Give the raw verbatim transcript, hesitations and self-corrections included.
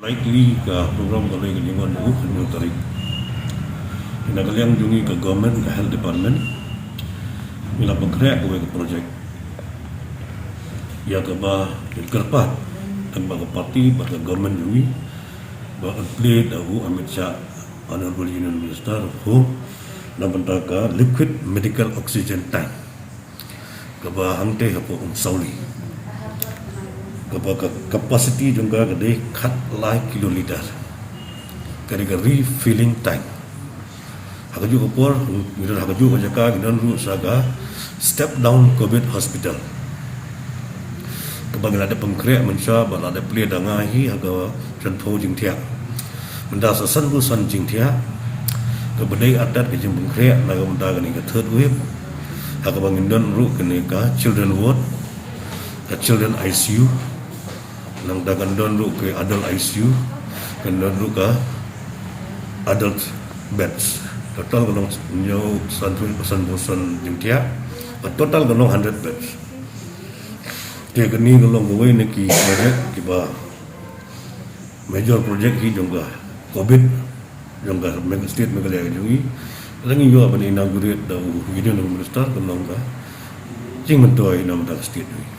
Likely ka program ka lai ka jingwan u ka nyu tarik. Ina ka liang jong ngi ka government, ka health department, ngi la pynkhreh kawei ka project ïa kaba kyrpad tang ba ka party bad ka government jong ngi, ba ka plie da u Amit Shah, Honorable Union Minister of Home, na bynta ka liquid medical oxygen tank kaba hangtei hapoh Umsawli, kaba ka capacity jong ka ka dei khatlai kiloliter. Ka dei ka refilling tank. Ha kajuh ka por ngi don, ha kajuh ka jaka ngi don ruh sa ka step down covid hospital, kaba ngi la dep pynkhreh mynshuwa bad la dep plie da nga hi ha ka Shynphew Jingthiah. Mynta sa sanphew san jingthiah, kaba dei artat ka jingpynkhreh na ka bynta kane ka third wave. Ha kaba ngin don ruh kane ka children ward, ka children I C U, nangta kan don ruh ka adult I C U, kan don ruh ka adult beds. Total ka long hynñiew san, sanphew san jingthiah, ka total ka long hundred beds. Te kane ka long kawei na ki project kiba major project hi jong ka covid jong ka Meg-, state Meghalaya ka jong ngi. Lada ngi ïoh ban inaugurate da u Union Minister, ka long ka jingmyntoi na bynta ka state jong ngi.